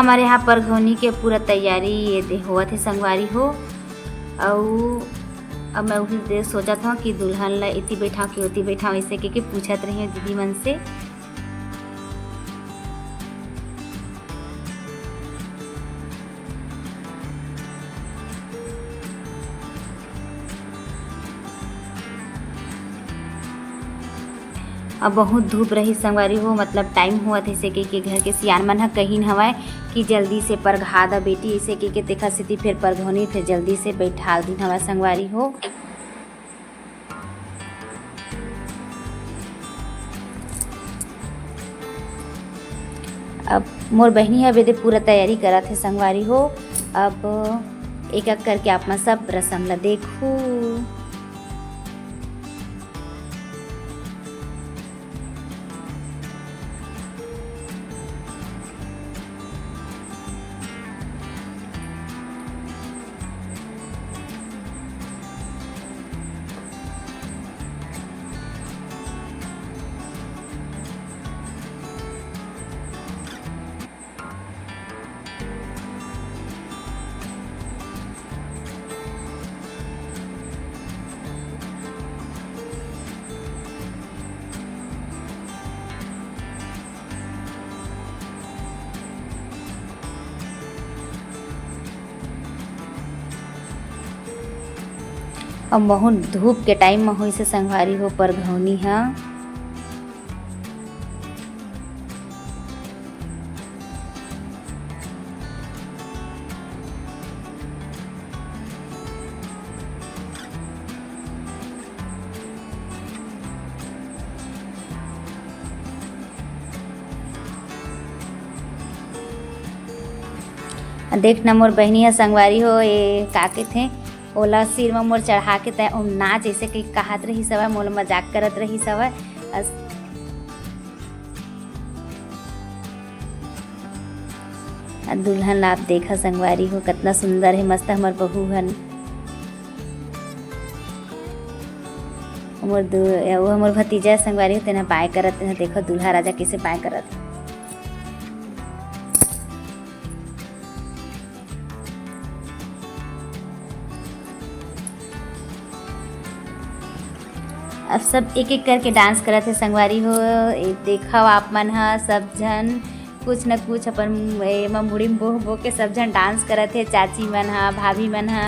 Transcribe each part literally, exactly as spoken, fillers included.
हमर यहाँ परघौनी के पूरा तैयारी ये दे होवत हे संगवारी हो। अउ अब मैं उही दे सोचत हव कि दुल्हन ला एती बैठाव कि ओती बैठाव, ऐसे के, के पूछत रही हव दीदी मन से। अब बहुत धूप रही संगवारी हो, मतलब टाइम होवत हे, से के, के घर के सियान मन ह कहिन हवय कि जल्दी से परघा द बेटी, ऐसे के, के तेखर सेती फेर परघौनी फेर जल्दी से बैठाल दिन हवय संगवारी हो। अब मोर बहिनी ह बेदे पूरा तैयारी करत हे संगवारी हो। अब एक एक करके आप मन सब रसम ला देखू। अब बहुत धूप के टाइम म होइस हे संगवारी हो परघौनी ह। देख न मोर बहिनी ह संगवारी हो, ए का कथे, ओला सिर म मोर चढ़ा के तैं ओम नाच, ऐसे कहि कहत रहिस हवय, मोला मजाक करत रहिस हवय। अस-, आ दुल्हन ला आप देखा संगवारी हो, कतना सुंदर हे, मस्त हमर बहू हन। हमर दु-, वो हमर भतीजा संगवारी हो, तेन ह बाय करत, तेन ह देखो दूल्हा राजा कैसे बाय करत। अब सब एक एक करके डांस करत हे संगवारी हो। ए, देखव आप मन ह सब झन कुछ न कुछ अपन ए, म मुड़ी म बोह बोह के सब झन डांस करत हे। चाची मन ह, भाभी मन ह।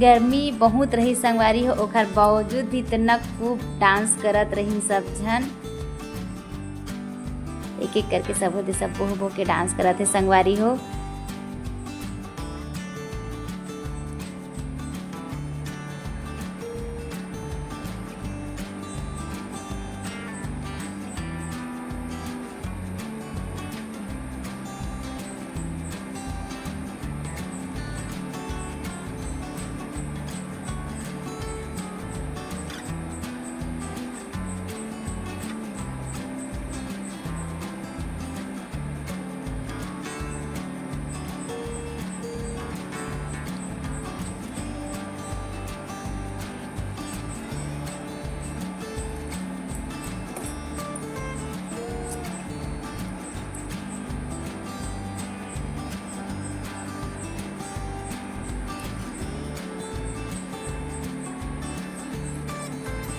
गर्मी बहुत रही संगवारी हो, ओखर बावजूद भी इतना खूब डांस करत रही सब झन। एक एक करके सब होते सब बोह बोह के डांस करत हे संगवारी हो।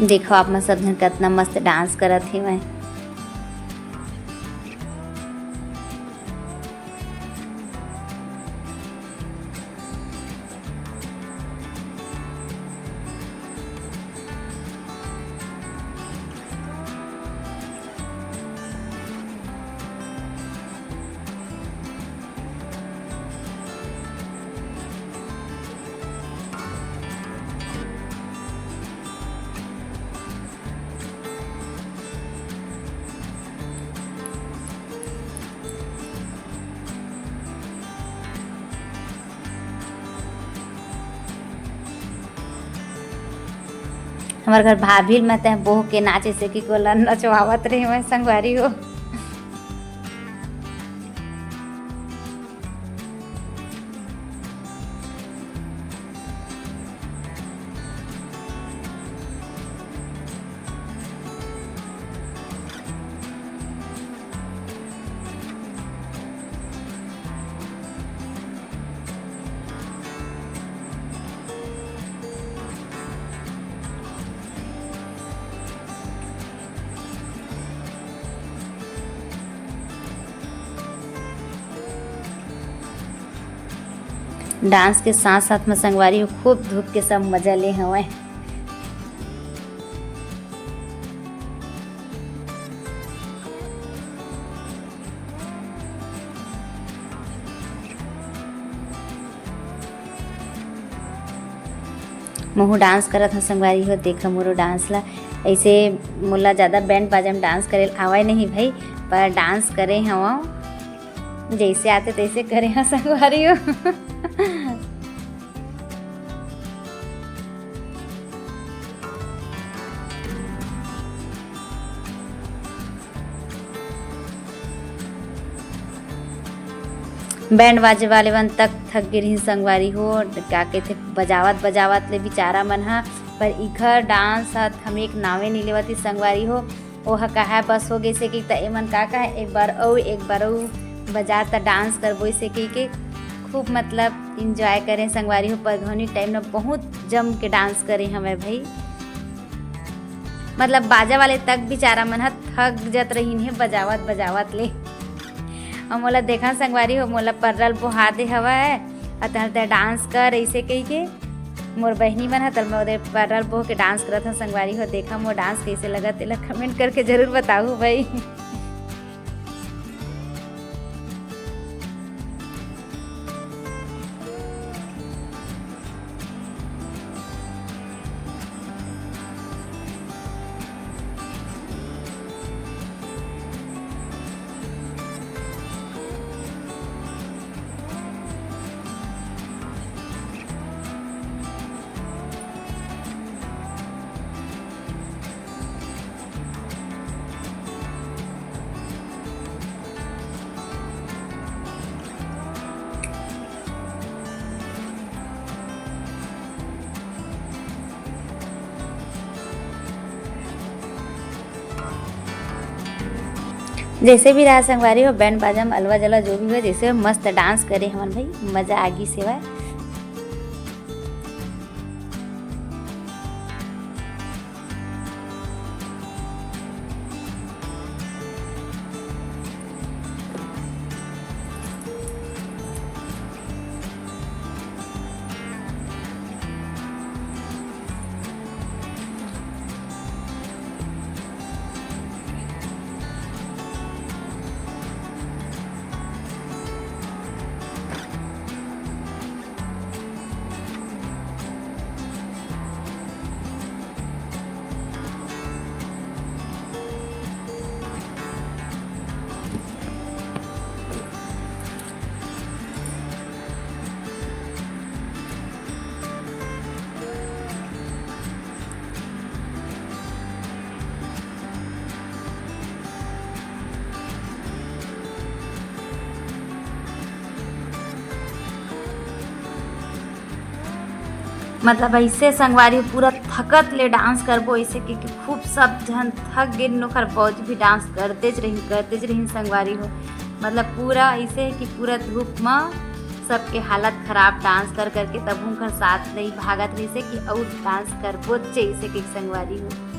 देखो आप मन सब झन कतना मस्त डांस करत हेवय। हमर घर भाभी ल मैं तह बोह के नाचे से कि गोला नचवावत रही मैं संगवारी हो। डांस के साथ साथ में संगवारी हो खूब धूप के सब मजा ले हवय। महू डांस करत हव संगवारी हो, देखा मोरो डांस ला। ऐसे मोला ज़्यादा बैंड बाजा में डांस करे आवय नहीं भाई, पर डांस करे हवं, जैसे आते तैसे करे हवं संगवारी हो। बैंड बाजे वाले मन तक थक गे रहिन संगवारी हो, का कहिथे, बजावत बजावत ले बिचारा मन ह। पर इखर डांस ह थमेक नावे नी लेवत ही संगवारी हो। ओह कहा बस हो गइसे कि त एमन का कहा, एक बार अउ एक बार अउ बजा त डांस करबो इसे कहि के खूब मतलब इंजॉय करे संगवारी हो। परघौनी टाइम न बहुत जम के डांस करे हवय भाई। मतलब बाजा वाले तक बिचारा मन ह थक जत रहिन हे बजावत बजावत ले। अउ मोला देखा संगवारी हो, मोला पर्रा ल बोहा दे हवय, अउ तहन ते डांस कर ऐसे कहि के। मोर बहिनी मन ह तल में ओदे पर्रा ल बोह के डांस करत हन संगवारी हो। देखा मोर डांस कैसे लगत, तेला कमेंट करके जरूर बताहू भाई। जैसे भी रहा संगवारी हो, बैंड बाजा में अलवा जलवा जो भी हो, जैसे मस्त डांस करे हमन भाई, मजा आ गिस हवय। मतलब ऐसे संगवारी पूरा थकत ले डांस करबो, ऐसे कि, कि खूब सब झन थक गे, ओखर बावजूद भी डांस करतेच रहिन, करतेच रहिन संगवारी हो। मतलब पूरा ऐसे कि पूरा धूप म सबके हालत खराब डांस कर करके, तब ओखर साथ नहीं भागत रहिसे कि अउ डांस करबो जैसे कि संगवारी हो।